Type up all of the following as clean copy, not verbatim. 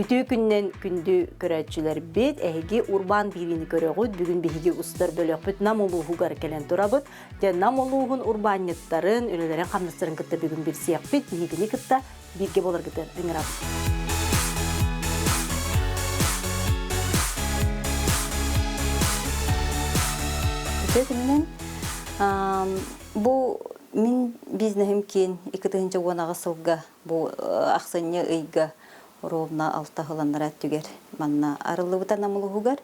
Үтүө күннэн күндү көрөөччүлэрбит, эһиги Урбаан биириини көрөҕүт. Бүгүн биһиги устар бөлөхпүт Нам улууһугар кэлэн турабыт. Дьэ, Нам улууһун урбаанньыттарын, үлэлэрин хамнастарын кытта бүгүн билсиэхпит. Биһигини кытта бииргэ буоларгытын ыҥырабыт. Үтүө күнүнэн. Бу мин бизнеһим киин 2018 сылга бу ахсынньы ыйга ровно алта сыланнара өттүгэр манна арыллыбыта Нам улууһугар.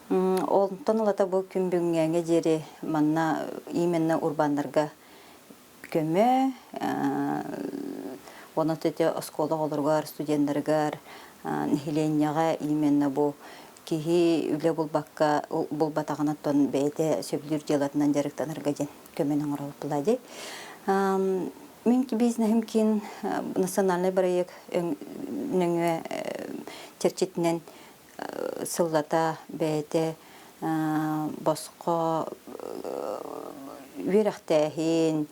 Онтон ылата бу күн бүгүҥҥээҥҥэ диэри манна именно урбааннарга көмө, онон ити оскуола оҕолоругар, студеннарыгар, нэһилиэнньэҕэ именно бу киһи үлэ булбакка булбатаҕына оттон бэйэтэ сөбүлүүр дьыалатынан дьарыктанарга диэн көмөнү оҥоробут буолаа дии. Мин бизнеһим киин национальнай бырайыак нөҥүө чэрчитинэн сыллата бэйэтэ босхо үөрэхтээһин,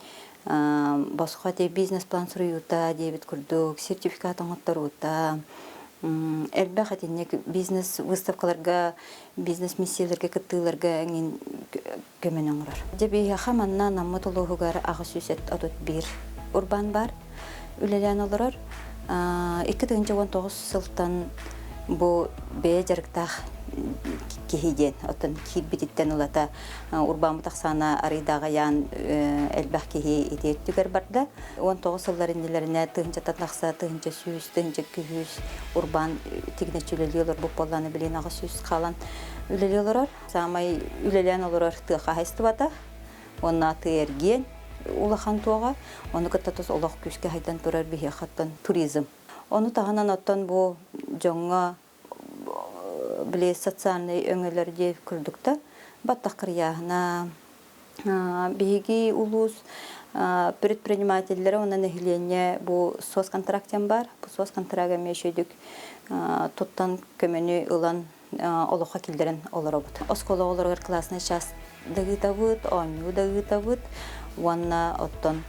босхо ити бизнес-план суруйуута диэбит курдук, сертификат оҥотторуута, элбэх итинник бизнес выставкаларга, бизнес-миссияларга кыттыыларга эҥин көмөнү оҥорор. Дьэ биһиэхэ манна Наммыт улууһугар 831 урбаан баар үлэлээн олорор. 2019 сылтан бу бэйэ дьарыктаах киһи диэн оттон киирбититтэн ылата урбааммыт ахсаана арыйдааҕыйаан элбэх киһи ити өттүгэр барда. 19 сыллар иннилэринэ тыһыынчаттан тахса 1100, 1200 урбаан тигинэччи үлэлии олорбут буоллаҕына билигин 800 хаалан үлэлии олорор. Саамай үлэлээн олорор тыа хаһаайыстыбата уонна тыа эргиэн улахан туоҕа. Ону кытта тус олох күүскэ хайдан турар биһиэхэ туризм. Ону таһынан оттон бу дьоҥҥо били социальнай өҥөлөр диэ курдуктар баттах кырыйааһына биһиги улуус предпринимателлэрэ уонна нэһилиэнньэ бу соцконтракт диэн баар. Бу соцконтракт эмиэ үчүгүйдүк туттан көмөнү ылан олоххо киллэрэн олоробут. Оскуола оҕолоругар классный час да ыытабыт, оонньуу да ыытабыт уонна оттон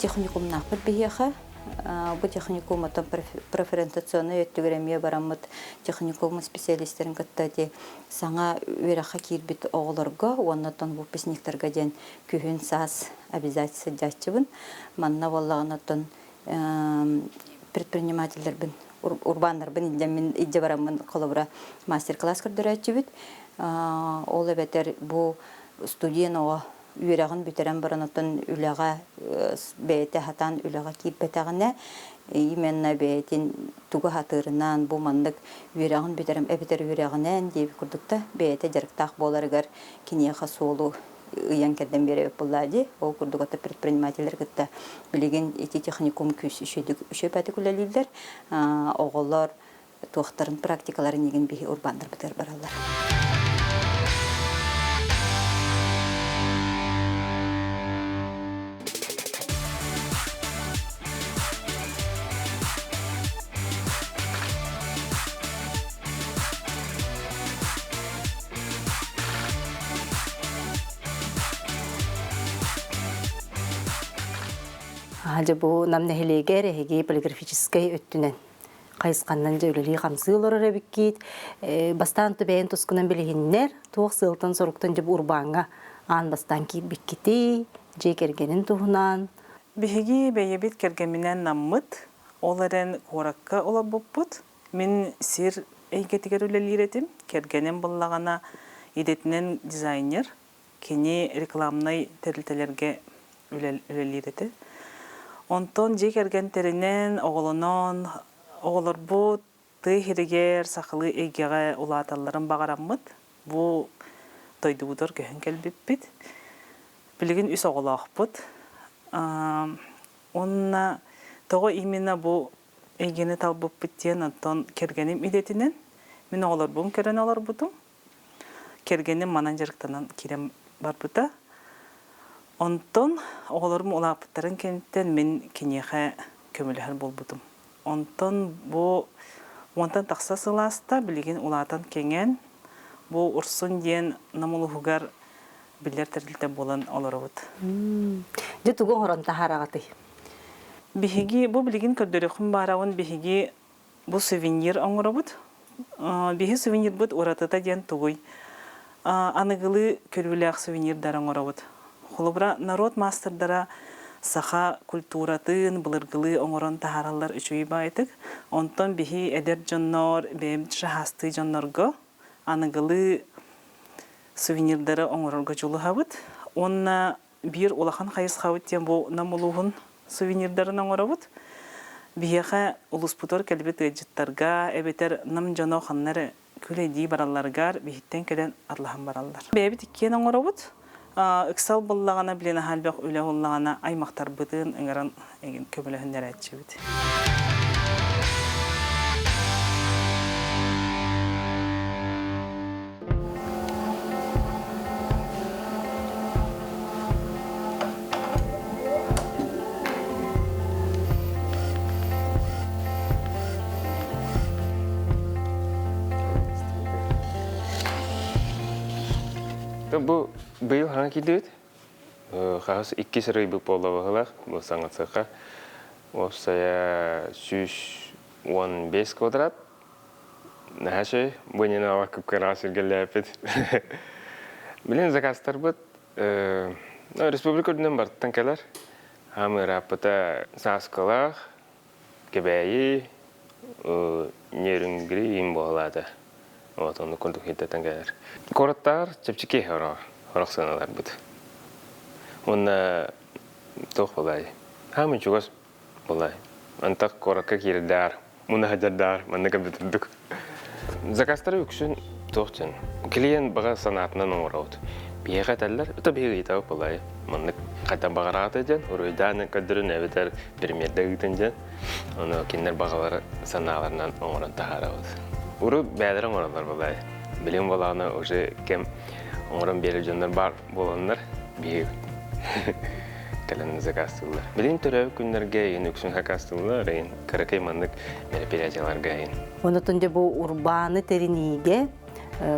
техникумнаахпыт биһиэхэ. Бу техникум оттон профориентационнай өттүгэр эмиэ бараммыт техникум специалистарын кытта ити саҥа үөрэххэ киирбит оҕолорго уонна оттон выпускниктарга диэн күһүн саас обязательно сылдьааччыбын. Манна буоллаҕына оттон предпринимателлэрбин урбааннарбын илдьэммин илдьэ бараммын холобура мастер-класс көрдөрөөччүбүт. Ол эбэтэр бу студент оҕо үөрэҕин бүтэрэн баран оттон үлэҕэ бэйэтэ сатаан үлэҕэ киирбэтэҕинэ именно бэйэтин тугу сатыырынан бу маннык үөрэҕин бүтэрэн эбэтэр үөрэҕинэн диэбит курдук да бэйэтэ дьарыктаах буоларыгар киниэхэ суолу ыйан кэрдэн биэрэбит буоллаа дии. Ол курдук ата предпринимателлэр кытта билигин ити техникум күүс үчүгэй үлэлииллэр. Оҕолор туохтарын практикаларын игин биһи урбааннарбытыгар бараллар. Дьэ бу Нам нэһилиэгэр эһиги полиграфическай өттүнэн хайысханнан дьэ үлэлии-хамсыы олорор эбиккит. Бастаан бэйэн тускунан билиһиннэр, туох сыалтан-соруктан дьэ бу урбааҥҥа аан бастаан киирбиккитий, дьиэ кэргэнин туһунан. Биһиги бэйэбит кэргэмминэн Наммыт, ол эрэн куоракка олорбуппут. Мин сир эйгэтигэр үлэлиир этим. Кэргэним буллаҕына идэтинэн дизайнер. Кини рекламнай тэрилтэлэргэ үлэлиир этэ. Онтон дьиэ кэргэн тэринэн, оҕолонон, оҕолорбут тыа иһигэр сахалыы эйгэҕэ улааталларын баҕараммыт. Бу дойдубутугар көһөн кэлбиппит. Билигин үс оҕолоохпут. Уонна тоҕо именно бу эйгэни талбыппыт диэн оттон кэргэним идэтинэн мин оҕолорбун көрөн олорбутум. Кэргэним манан дьарыктанан киирэн барбыта. Онтон оҕолорум улааппыттарын кэнниттэн мин киниэхэ көмөлөһөр буолбутум. Онтон бу уонтан тахса сыл ааста, билигин улаатан кэҥээн, бу Урсун диэн Нам улууһугар биллэр тэрилтэ буолан олоробут. Дьэ тугу оҥорон таһаараҕытый? Биһиги бу билигин көрдөрүөххүн баарабын биһиги. Бу сувенир оҥоробут. Биһи сувенирбыт уратыта диэн тугуй? Аныгылыы көрүүлээх сувенирдары оҥоробут. Холобура, норуот маастардара саха культуратын былыргылыы оҥорон таһаараллар үчүгэй баайытык. Онтон биһи эдэр дьоннор, бэйэбит шахастыы дьоннорго аныгылыы сувенирдары оҥорорго дьулуһабыт. Уонна биир улахан хайысхабыт диэн бу Нам улууһун сувенирдарын оҥоробут. Биһиэхэ улууспутугар кэлбит ыалдьыттарга эбэтэр Нам дьоно ханна эрэ күлэйдии баралларыгар биһиттэн кэлэн атлаһан бараллар. Бэйэбит иккиэн оҥоробут. Ыксал буллаҕына, билин аһаа элбэх үлэ буллаҕына аймахтарбытын ыҥыран көмөлөһүннэрээччибит. Бу быйыл хаҥа киирдибит. Хаһыс иккис ырыйбыт буолла быһыылаах бу саҥа цехха. Уопсайа 115 квадрат. Наһаа үчүгэй. Бу иннинэ аҕа кып-кыраҕа сиргэлээппит. Билин заказтарбыт республика үрдүнэн барыттан кэлэр. Хаам ырааппыта Сааскылаах, Кэбээйи, Нерюнгри иин буолаата. Вот оннук курдук хиттэтэн кэлэр. Куораттаар чэпчэки орох сыаналарбыт. Уонна туох буолай? Хаамын чугас Былай. Антах куоракка киирдээр, муна сылдьардаар, манна кэлбит Заказтары үксүн туох диэн, клиент баҕа санаатынан оҥоробут. Биһиэхэ этэллэр, это биһиги ыйытабыт былай. Маннык хайдах баҕараата диэн, уруйдаан көрдөрүн эбэтэр примердэ ыытын диэн. Ону кинилэр баҕалары санааларынан оҥорон таһаарабыт. Урут бэйэлэрэ оҥороллор былай. Билигин буоллаҕына уже кэм оҥорон биэрэр дьоннор баар буоланнар биһиги кэлэн заказтыыллар. Билигин төрөөбүт күннэргэ эйин үксүн заказтыыллар, эйин кыракый маннык мероприятияларга эйин. Онотон дьэ бу урбааны тэриниигэ,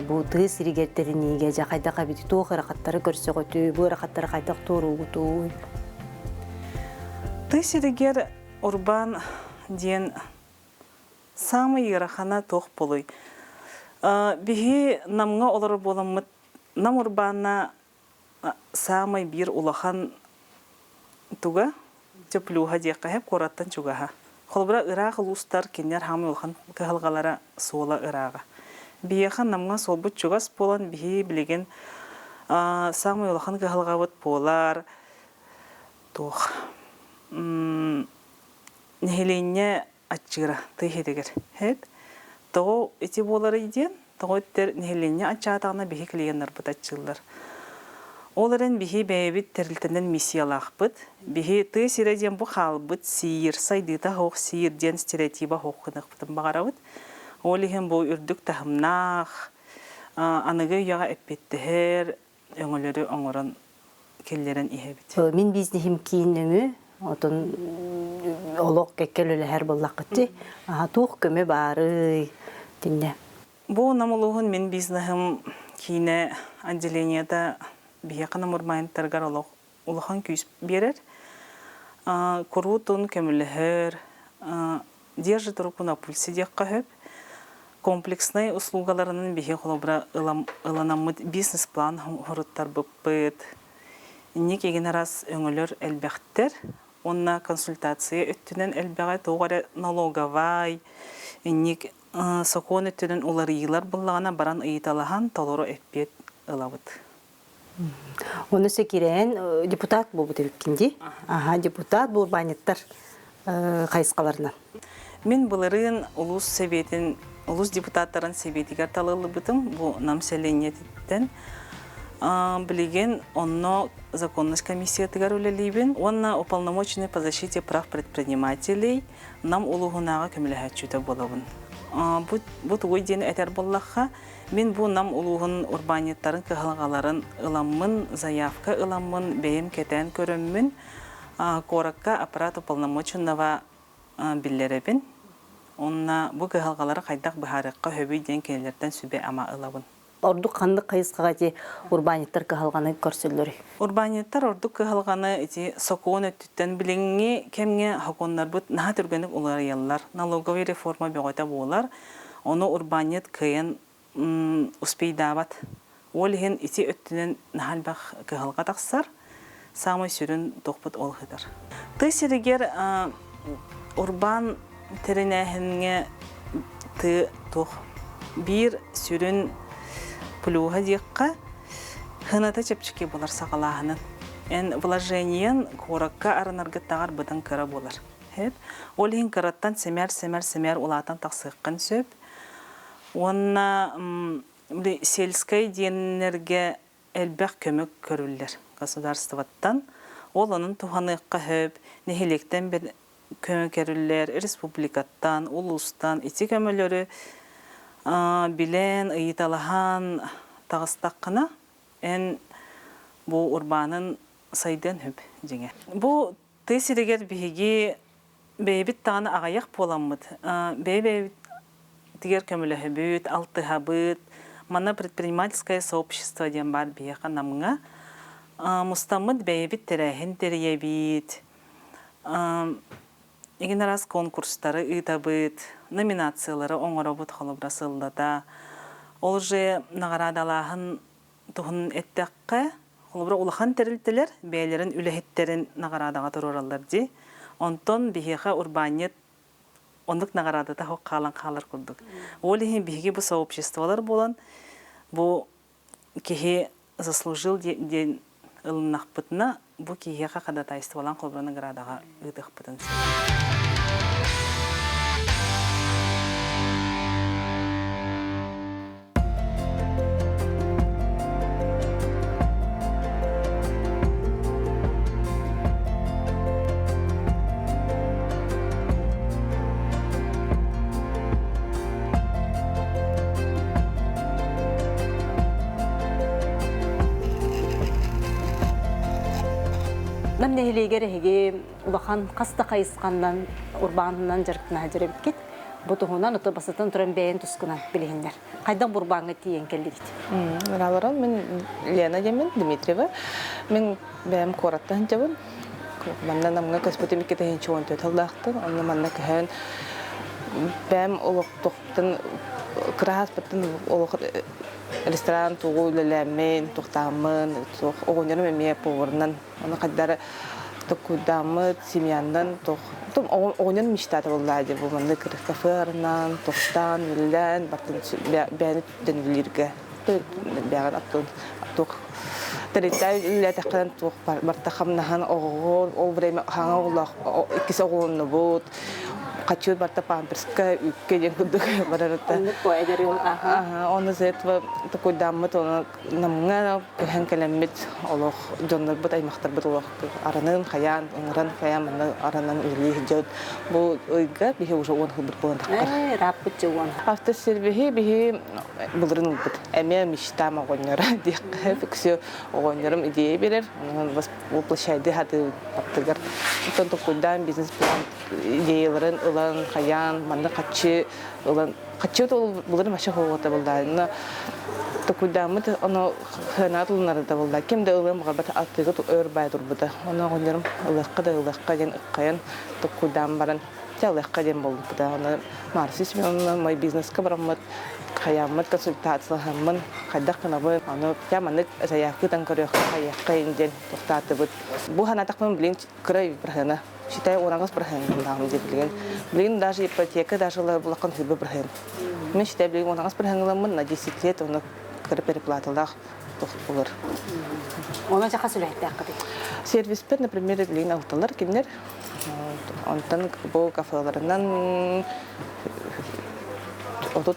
бу тыа сиригэр тэриниигэ дьэ хайдах эбит туох ыарахаттары көрсөҕүтүй, бу ыарахаттары хайдах туоруугутуй? Тыа сиригэр урбаан диэн саамай ыарахана туох буолуй? Биһи Намҥа олорор буоламмыт Нам урбаанна саамай биир улахан туга теплюха диэххэ сөп куораттан чугаһа. Холобура, ыраах улуустар кинилэр хаамай улахан кыһалҕалара суола ырааҕа. Биһиэхэ Намҥа суолбут чугас буолан биһи билигин саамай улахан кыһалҕабыт буолар туох нэһилиэнньэ аччыыра тыа иһитигэр. Һэп. Тоҕо ити буоларый диэн, тоҕо иттэр нэһилиэнньэ аччаатаҕына биһи клиеннарбыт аччыыллар. Ол эрэн биһи бэйэбит тэрилтэнэн миссиялаахпыт. Биһи тыа сирэ диэн бу хаалбыт сиир, сайдыыта суох сиир диэн стереотиба суох гыныахпытын баҕарабыт. Ол иһин бу үрдүк таһымнаах, аныгы үйэҕэ эппиэттэһэр өҥөлөрү оҥорон киллэрэн иһэбит. Мин бизнеһим киин нөҥүө, отон олох кэккэ үлэлэһэр буоллаххыт туох көмө баарый тиннэ. Бу Нам улууһун мин бизнеһым киинэ отделениета биһиэхэ Намурмайнтаргар олох улахан күүс биэрэр. Куруутун көмөлөһөр, держит руку на пульсе диэххэ сөп. Комплекснай услугаларынан биһи холобура ыланаммыт бизнес-план хоруттарбыппыт. Инник эгин араас өҥөлөр элбэхтэр. Уонна консультация өттүнэн элбэҕи туох эрэ налоговай, инник сокуон өттүнэн уларыйыылар буллаҕына баран ыйыталаһан толору эппиэт ылабыт. Оны сөкирээн депутат буолбут эбиккин дии. Аха, депутат буурбаанньыттар хайысхаларынан. Мин былырыын улуус сэбиэтин, улуус депутаттарын сэбиэтигэр талыллыбытым бу Нам сэлиэнньэтиттэн. Билигин онно законность комиссиятыгар үлэлиибин уонна уполномоченный по защите прав предпринимателей Нам улууһунааҕы көмөлөһөөччүтэ буолабын. Бу, бу тугуй диэн этэр буоллахха, Мин бу Нам улууһун урбаанньыттарын кыһалҕаларын ыламмын, заявка ыламмын, бэйэм кэтээн көрөммүн, куоракка аппарат уполномоченного биллэрэбин. Уонна бу кыһалҕалары хайдах быһаарыахха сөбүй диэн кинилэртэн сүбэ-ама ылабын. Ордук ханнык хайысхаҕа ити урбаанньыттар кыһалҕаны көрсөллөрүй? Урбаанньыттар ордук кыһалҕаны ити сокуон өттүттэн билиҥҥи кэмҥэ сокуоннарбыт наһаа түргэнник уларыйаллар. Налоговый реформа бөҕөтө буолар. Ону урбаанньыт кыайан успейдаабат. Ол иһин ити өттүнэн наһаа элбэх кыһалҕа тахсар. Саамай сүрүн туохпут ол ыһытар. Тыа сиригэр урбаан тэринээһиҥҥэ тыы туох биир сүрүн плюһа диэххэ, сыаната чэпчэки буолар саҕалааһынын. Эн вложениен куоракка арынаргыттааҕар быдан кыра буолар. Ол иһин кыраттан сэмээр-сэмээр-сэмээр улаатан тахсыаххын сөп. Уонна сельскэй диэннэргэ элбэх көмө көрүллэр государствоттан. Ол онон туһаныахха сөп, нэһилиэктэн көмө көрүллэр, республикаттан, улуустан ити көмөлөрү билэн, ыйыталаһан таҕыстаххына, эн бу урбаанын сайдыан сөп дьиҥэ. Бу тыа сиригэр биһиги бэйэбит даҕаны аҕыйах буоламмыт, бэйэ-бэйэбитигэр көмөлөһөбүт, алтыһабыт. Манна предпринимательское сообщество диэн баар биһиэхэ Намҥа. Мустаммыт бэйэбит тэрээһин тэрийэбит, игин араас конкурстары ыытабыт, номинациялары оҥоробут холобура сыллата. Ол же наҕараадалааһын туһун эттэххэ, холобура улахан тэрилтэлэр бэйэлэрин үлэһиттэрин наҕараадаҕа туруораллар дии. Онтон биһиэхэ урбаанньыт оннук наҕараадата суох хаалан хаалар курдук. Ол иһин биһиги бу сообществолар буолан бу киһи заслужил диэн ылыннахпытына бу киһиэхэ ходатайстволаан холобура наградаҕа ыытыахпытын сөп. Нам нэһилиэгэр эһиги улахан хас да хайысханнан урбаанынан дьарыктана сылдьар эбиккит. Бу туһунан ото басытан туран бэйэн тускунан билиһиннэр. Хайдах бурбааҥҥа тиийэн кэллигит? Ырааларан мин Лена диэммин Дмитриева. Мин бэйэм куораттан сылдьабын. Манна Намҥа көспүтүм 2014 сыллаахтан. Онно манна көһөн бэйэм олохтохтон кыраһаспыттан олох ресторан тугу үлэлээммин, туохтааммын, туох оҕонньорум эмиэ поварынан Ону хайдары токкуйдааммыт, семьяннан туох оҕонньор мечтата буоллаа дии бу маннык кафе арынан, тохтаан, үлэлээн, бартын бэйэни түттэн үлэлииргэ бэйэҕин аттын туох тэрилтэ үлэлээтэххинэн туох барта хамнаһан оҕоҕор ол время хаҥа оҕолоох иккис оҕолоннубут хачыыр барта памперска үүккэ диэн курдук барарыта оны за этого такойдааммыт оны Намҥа көһөн кэлэммит олох дьоннорбут, аймахтарбыт олох аранын хайаан, ыҥыран хайаан манна аранан үлэлии сылдьабыт. Бу ыйга биһи уже 10 сылбыт буолан таххар. Ырааппыт дьэ уон. Автосервиһи биһи былырын ылбыт. Эмиэ мечтам оҕонньоро диэххэ үксү оҕонньорум идея берер. Онон воплощайды хатыы баттыгар. Оттон толкуйдаан бизнес-план идеяларын ылан, хайаан, манна хаччы ылан Хаччыт ол былыр вообще хоҕуота булла. Токуйдааммыт ону хыанаат ылынарыта булла. Ким да ылыан баҕарбат аттыга өр бай турбута. Ону оҕонньорум ылыахха да ылыахха диэн ыккайан токуйдаан баран чэ ылыахха диэн буолбута. Ону Марси Семеновна мой бизнеска бараммыт хайааммыт консультациялаһаммын хайдах гынабын ону чэ маннык заявкытан көрүөххэ хайыахха диэн тохтоотубут. Бу санаатахпын билин кыра бырыһыана Считай, ураҕас бырыһыаҥҥалааҕым диye билигин. Билигин даже ипотека даже улахан хүрбэ бырыһыан. Мен считай, билигин ураҕас бырыһыаҥҥаламмын на 10 лет оны кыра переплаталаах олор. Оны жаха сүлэһиттээххитий? Сервиспер, например, билигин алталар кинилер. Онтон бу кафеларынан отут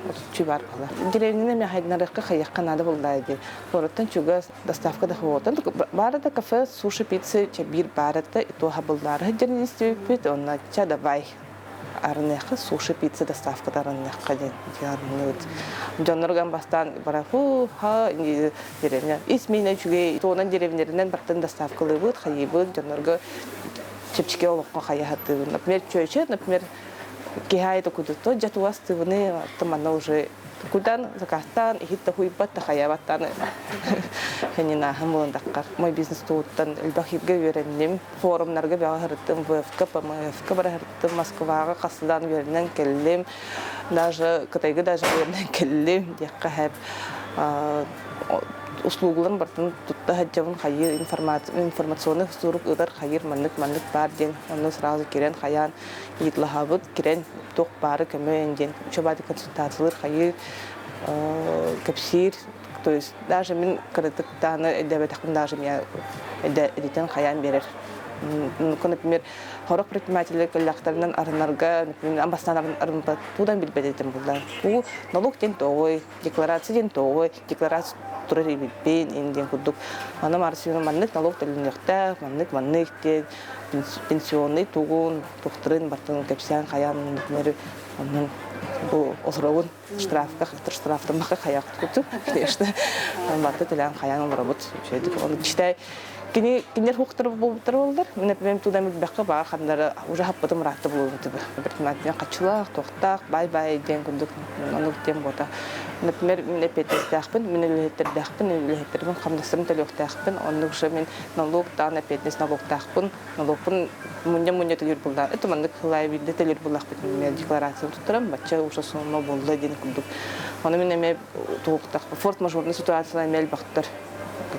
отуччу бар буолар. Деревняны мен хайдынарыахха хайыахха наада буллаа дии. Куораттан чугас доставка да хуотан баара да кафе суши пиццы чэ биир баара да туоха буллаары сылдьан истибиппит онно ча давай арыныахха суши пицца доставката арыныахха диэн арыныбыт дьоннорган бастаан бара ху ха деревня ис миинэ үчүгэй туонан деревнеринэн бартын доставкалыыбыт хайыыбыт дьоннорго чэпчэки олоххо хайаһатыыбын например чүөчэ например. Киһи аайы токуйдутто дьэ тугас тыбыны манна уже кудан заказтаан иһит да хуйбат да хайабаттаан хэнинааһын буолан таххар. Мой бизнес тугуттан элбэх хиргэ үөрэнним. Форумнарга бэҕэ сырыттым, ВФК, ПМФК бара сырыттым, Москваҕа хасыдан үөрэнэн кэллим. Даже Кытайга даже үөрэнэн кэллим диэххэ хэп. Услугаларын бартын тутта сылдьабын хайыыр информационный сурук ыытар хайыыр маннык маннык баар диэн онно сразу кирэн хайаан ыйыталаһабыт кирэн туох баары көмө диэн учебаты консультациялыыр хайыыр кэпсиир то есть даже мин кыратык дааны өйдөөбөтөхпүн даже меня эдитен хайаан биэрэр например Сорох предпринимателлэр кэллэхтэринэн арынарга, например, бастаан арыммыта туудан билбэт этим булла. Бу налог диэн тоҕой, декларация диэн тоҕой, декларация турар эбиппин ин диэн курдук. Аны Марсина маннык налог төлөнүөхтээх, маннык маннык диэн пенсионный тугун, тухтарын бартын кэпсээн хайаан, например, оннун бу олоробун штрафка штрафтаммакка хайаах куту конечно барыта төлөөн хайаан олоробут оны читай кини кинилэр хуктар буолбуттар буоллар мен например туда билбэххэ баа ханнары уже хаппытым ыраатта буолууту предприниматель хачылаах туохтаах бай бай диэн курдук оннук диэн буота например мин эппиэтинэстээхпин мин үлэһиттэрдээхпин үлэһиттэрбин хамнастарын төлүөхтээхпин оннук же мин налог даан эппиэтинэс налогтаахпын Налогпун мунньа-мунньа төлүүр буллаа. Это маннык хылаай биирдэ төлүүр буллахпыт мен декларацияны туттарам, бачча уже сумма буолла диэн курдук. Ону мин эмэ туохтах форс-мажорный ситуациялар эмэ элбэхтэр.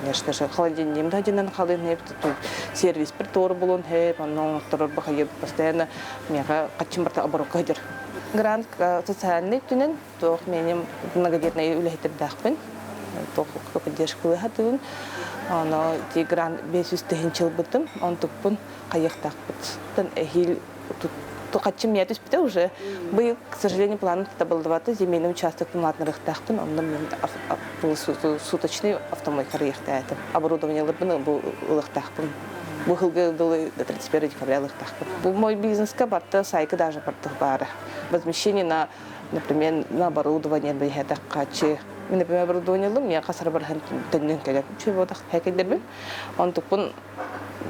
Конечно же, холодильнигим да дьинэн халын хэп, сервиспер туору булун хэп, онно оҥотторор бахайы постоянно миэхэ хаччым барта оборокка сылдьар. Грант социальный өттүнэн туох меним многодетный үлэһиттердээхпин туох поддержкалыы сатыыбын ону ити грант 500 тыһыынча ылбытым онтукпун хайыахтаахпыттан эһиил хаччым миэ түспүтэ уже быйыл к сожалению планым табыллыбата земельный участокпын улаатынарыахтаахпын онно мин суточный автомойка арыйыахтаатым оборудованиеларбын бу ылыахтаахпын бу сылга дылы до 31 декабря ылыахтаахпын бу мой бизнеска барта сайка даже барта баара возмещение на например, на оборудование бэйэтэххаччы мин например оборудованиелым миэхэ хасара бараһын төннөн кэлэр үчүгэй буотах хэкэйдэрбин онтукпун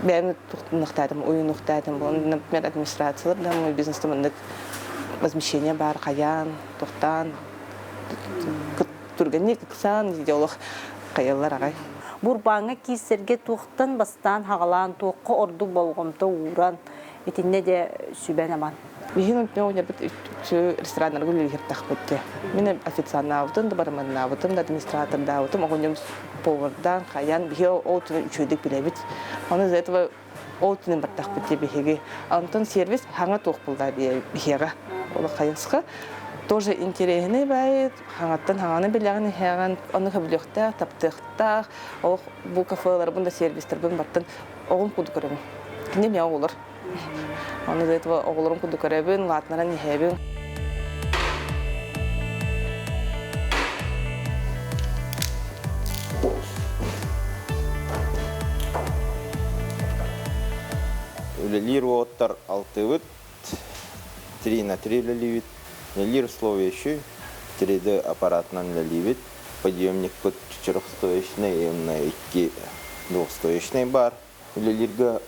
бэйэм туттунуохтаатым уйунуохтаатым например администрациялар да мой бизнесте маннык возмещение баар хайаан тохтаан түргэнник ыксаан идеолог хайаллар аҕай Бурбааҥҥа киирсэргэ туохтан бастаан хаҕалаан туохха ордук болҕомто ууран итиннэ де сүбэн-аман. Биһин оҕонньорбут үксү рестораннарга үлэлиһэртэхпит дии. Мин официаннаабытым да, барыманнаабытым да, администратордаабытым, оҕонньорум повардаан, хайаан, биһи ол түнэн үчүгэйдик билэбит. Ону из-за этого ол түнэн бардахпыт дии биһиги. Онтон сервис хаҥа туох булла биһиэҕэ. Ол хайысха тоже интэриэһинэй баайы, хаҥаттан хаҥаны билэҕин иһэҕин, ону сөбүлүөхтээх, таптыахтаах, ол бу кафеларбын да сервистэрбин бартын оҕом курдук көрөбүн. Кини эмиэ оҕолор. Ону из-за этого оҕолорум курдук көрөбүн, улаатынаран иһэбин. Үлэлиир уоттар алтыбыт, 3 на 3 үлэлиибит. Үлэлиир условия еще 3D аппаратынан үлэлиибит. Подъемникпыт четырехстоечный, уонна икки двухстоечный баар. Үлэлииргэ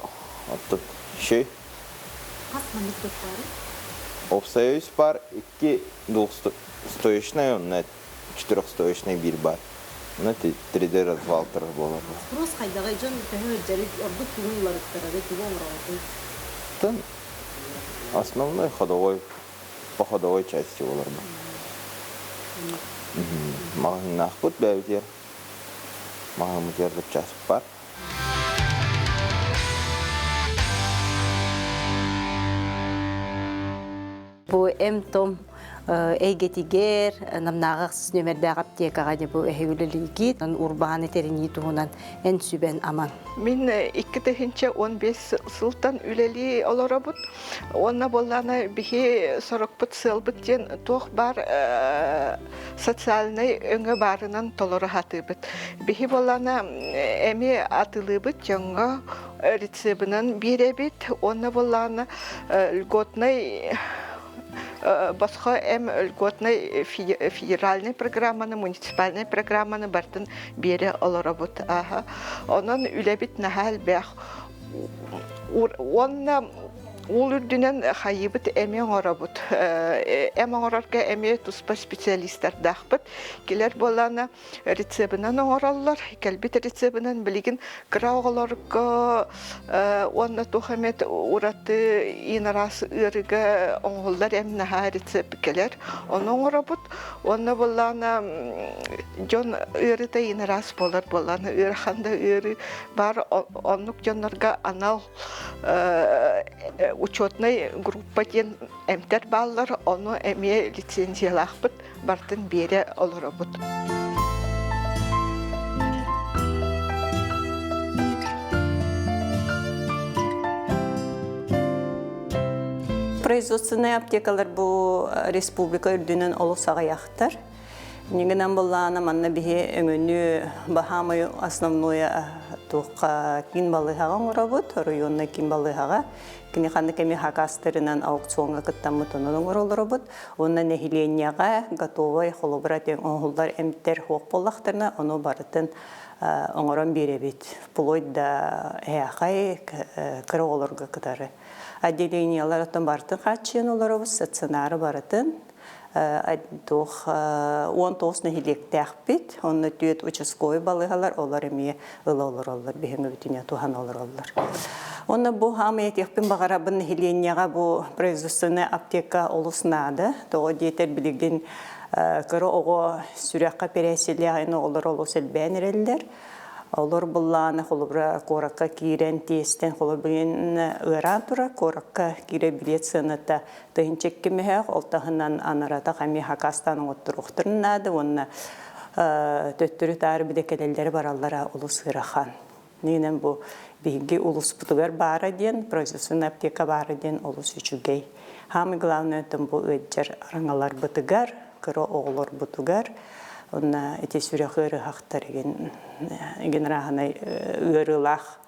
оттон шей. Хас маннык бары? Обсоюз бар, икки двухстоечный, уонна четырехстоечный биир бар. Уонна 3D развалтер буолар. Спрос хайдаҕай дьон төһө дьарык ордук тугу уларыттарары, тугу оҥороҕутуй? Тын основной ходовой по ходовой части буолар бу. Маҕаһыыннаахпыт бэйэбитигэр маҕаһыыммытыгар запчаспыт бар. Бу эм-том эйгэтигэр намнааҕы ахсыс нүөмэрдээх аптекаҕа бу эһи үлэлиигит урбааны тэринии туһунан эн сүбэн аман. Мин 2015 сылтан үлэлии олоробут. Уонна буоллаана биһи сорукпут сыалбыт диэн туох баар социальнай өҥө баарынан толору сатыыбыт. Биһи буоллаана эмиэ атылыыбыт дьоҥҥо рецебынан биэрэбит уонна буоллаана льготнай босхо эм льготнай федеральнай программаны, муниципальнай программаны бартын биэрэ олоробут. Онон үлэбит наһаа элбэх. Уонна Ол үрдүнэн хайыыбыт эми оҥоробут. Эм оҥорорго эмиэ туспа специалистардаахпыт. Килэр буоллаана рецебынан оҥороллор. Кэлбит рецебынан билигин кыра оҕолорго уонна туох эмит ураты иин араас ыарыыга оҥоһуллар эм наһаа рецепт кэлэр. Ону оҥоробут. Уонна буоллаана дьон ыарыыта иин араас буолар буоллаана ыарахан да ыарыы баар оннук дьоннорго анал учетнай группа диэн эмтэр бааллар, ону эмиэ лицензиялаахпыт, бартын биэрэ олоробут. Производственнай аптекалар бу республика үрдүнэн олус аҕыйахтар. Иннигинэн буллаана манна биһи өҥөнү баһаамай основное туохха киин балыыһаҕа оҥоробут, оройуоннай киин балыыһаҕа. Кини ханнык эми хакастарынан аукциоҥҥа кыттаммыт онон оҥоролоробут. Уонна нэһилиэнньэҕэ готовай холобура тэҥ оҥоһуллар эмтэр суох буоллахтарына, ону барытын оҥорон биэрэбит. Вплоть до эһээхэй кыра оҕолорго кытары. Отделениелар оттон барытын хааччыйан олоробут, стационары барытын. Туох 19 нэһилиэктээхпит, онно түөрт участковай балыыһалар, олор эмиэ ыла олороллор, биһиги бүтүнэ туһана олороллор. Онно бу хаамый этиэхпин баҕарабын нэһилиэнньэҕэ бу производственная аптека олус наада. Тоҕо диэтэр билигин кыра оҕо сүрэххэ эпэрээссийэлээх оҕолор олус элбээн эрэллэр. Олор былааны холобура куоракка киирэн тиэстэн холобура ыараан турар куоракка киирэ билиэт сыаната тыһыынча мөһөөх ол таһынан анаратах эмиэ хакастаан оҥотторуохтарын наада уонна төттөрү-таары бile кэлэллэрэ бараллара олус ыарахан. Нинэн бу биһиги улуспутугар баара диэн, производственная аптека баара диэн олус үчүгэй. Самый главное бу ыалдьар араҥаларбытыгар, кыра оҕолорбутугар, уонна ити сүрэх ыарыһахтар эгин рааһынай ыарыылаах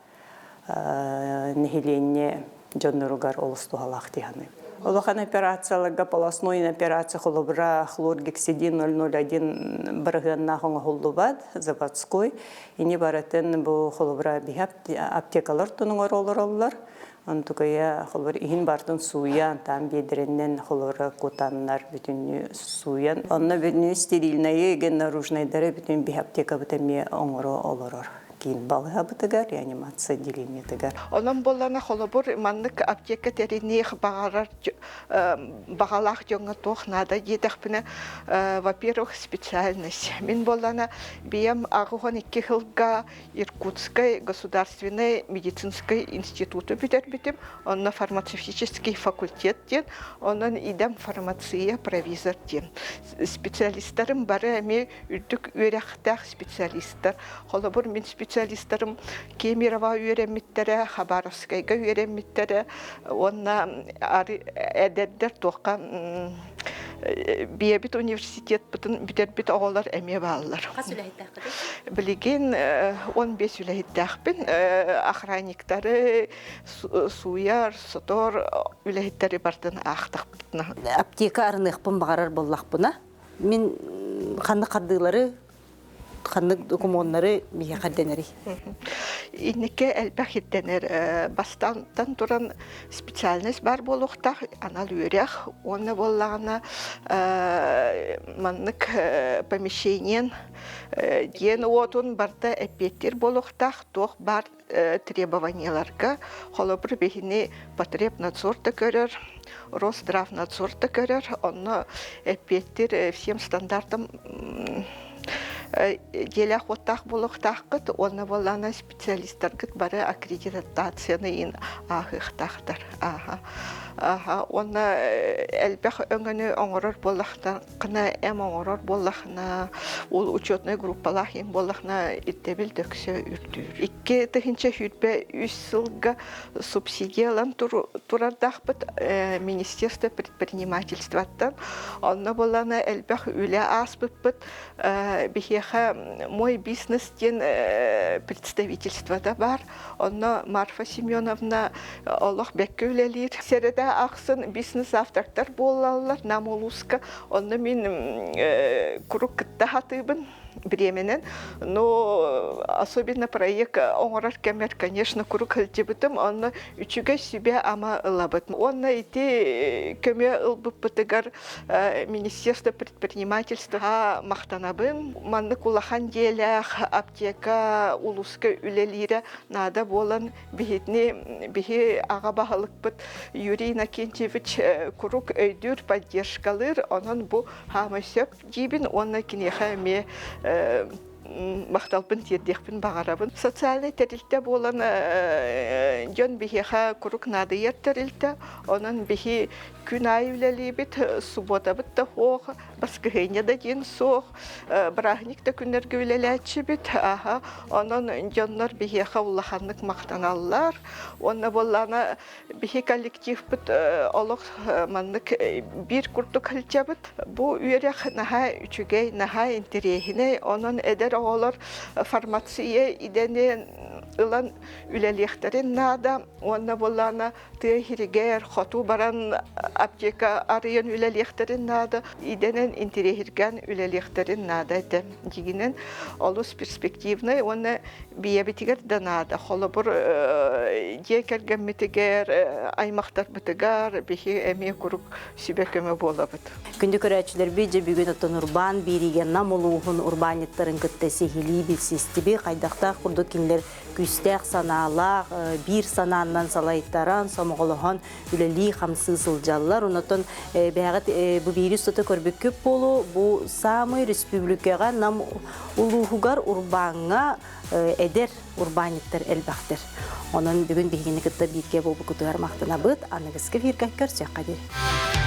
нэһилиэнньэ дьонноругар олус туһалаах дии саныыбын. Улахан операцияларга полостной операция холобура хлоргексидин 001 бырыһыаннаах оҥоһуллубат заводской. Ини барытын бу холобура биһи аптекалар тунугар олороллор. Онтукайа холобур иһин бартын сууйан, там биэдэринэн холобура кутаннар бүтүннүү сууйан. Онно бүтүннүү стерильнайы, наружнайдары бүтүн биһи аптекабыт эмиэ оҥоро олорор. Киин балыһабытыгар, реанимация отделениетыгар. Онон буоллана холобур маннык аптека тэриниэх баҕарар баҕалаах дьоҥҥо туох наада диэтэхпинэ, во-первых, специальность. Мин буоллана биэм 82 сылга Иркутскай государственный медицинский институту бүтэрбитим. Онно фармацевтический факультет диэн, онон идэм фармация провизор диэн. Специалистарым бары эмиэ үрдүк үөрэхтээх специалистар. Холобур, мин специалистарым Кемерово үөрэммиттэрэ, Хабаровскайга үөрэммиттэрэ уонна эдэрдэр туохха биэбит университетпытын бүтэрбит оҕолор эмиэ бааллар. Хас үлэһиттээххитий? Билигин 15 үлэһиттээхпин. Охранниктары, сууйар, сотор үлэһиттэри бартын аахтахпытына. Аптека арыныахпын баҕарар буоллахпына, Мин ханнык хардыылары, ханнык докумуоннары биһиэхэ ирдэнэрий? Инникке элбэх ирдэнэр. Бастаантан туран специальность бар буолуохтаах, анал үөрэх уонна буоллаҕына маннык помещениен диэн уотун барда эппиэттиир буолуохтаах, туох баар требованиеларга холобур биһини потребнадзор да көрөр, Росздравнадзор да көрөр, онно эппиэттир всем стандартам дьиэлээх уоттаах буолуохтааххыт уонна буоллаана специалистаргыт бары аккредитацияны иин ааһыахтаахтар. Ааха. Ааха. Уонна элбэх өҥөнү оҥорор буоллахтарына, эм оҥорор буоллахына, ол учетнай группалаах им буоллахына ирдэбил дөксө үрдүүр. 2023 сылга субсидия ылан турардаахпыт Министерство предпринимательствоттан. Онно буолана элбэх үлэ ааспыппыт. Биһиэхэ «Мой бизнес» диэн представительствота бар. Онно Марфа Семеновна олох бэккэ үлэлиир. Сэрэтэ. Среда ахсын бизнес-завтрактар буолаллар Нам улууска. Онно мин куруук кытта сатыыбын бириэмэнэн. Но особенно проект оҥорор кэмэр, конечно, куруук сылдьыбытым. Онно үчүгэй сүбэ-ама ылабыт. Уонна ити көмө ылбыппытыгар Министерство предпринимательства махтанабын. Маннык улахан дьиэлээх аптека улууска үлэлиирэ наада буолан биһитини биһи аҕа баһылыкпыт Юрий Иннокентьевич куруук өйдүүр, поддержкалыыр. Онон бу хаамай сөп диибин уонна киниэхэ эмиэ махталбын тиэрдиэхпин баҕарабын. Социальнай тэрилтэ буолан дьон биһиэхэ куруук наадыйар тэрилтэ. Онон биһи күн аайы үлэлиибит, субуотабыт да суох, баскыһыанньа да диэн суох, бырааһынньык да күннэргэ үлэлээччибит. Аха, онон дьоннор биһиэхэ улаханнык махтаналлар. Уонна буоллаҕына биһи коллективпыт олох маннык биир курдук сылдьабыт. Бу үөрэх наһаа үчүгэй, наһаа интэриэһинэй. Онон эдэр оҕолор фармация идэни ылан үлэлиэхтэрин наада. Уонна буоллаҕына тыа иһигэр хоту баран аптека арыйан үлэлиэхтэрин наада, идэнэн интэриэһиргээн үлэлиэхтэрин наада этэ. Дьиҥинэн олус перспективнай уонна бийэбитигэр да наада. Холобур, дьиэ кэргэммитигэр, аймахтарбытыгар биһи эмиэ куруук сүбэ-көмө буолабыт. Күндү көрөөччүлэрбит, дьэ бүгүн оттон урбаан биэриигэ Нам улууһун урбаанньыттарын кытта сиһилии билсистибит. Хайдахтаах курдук кинилэр күүстээх санаалаах, биир санааннан салайтаран, сомоҕолоһон үлэлии-хамсыы сылдьаллар. Онотон бэйэҕит бу биири устата көрбүккүт буолуо, бу саамай республикаҕа Нам улууһугар урбааҥҥа эдэр урбаанньыттар элбэхтэр. Онон бүгүн биһигини кытта бииргэ буолбуккутугар махтанабыт. Аныгыскы эфиргэ көрсүөххэ диэри.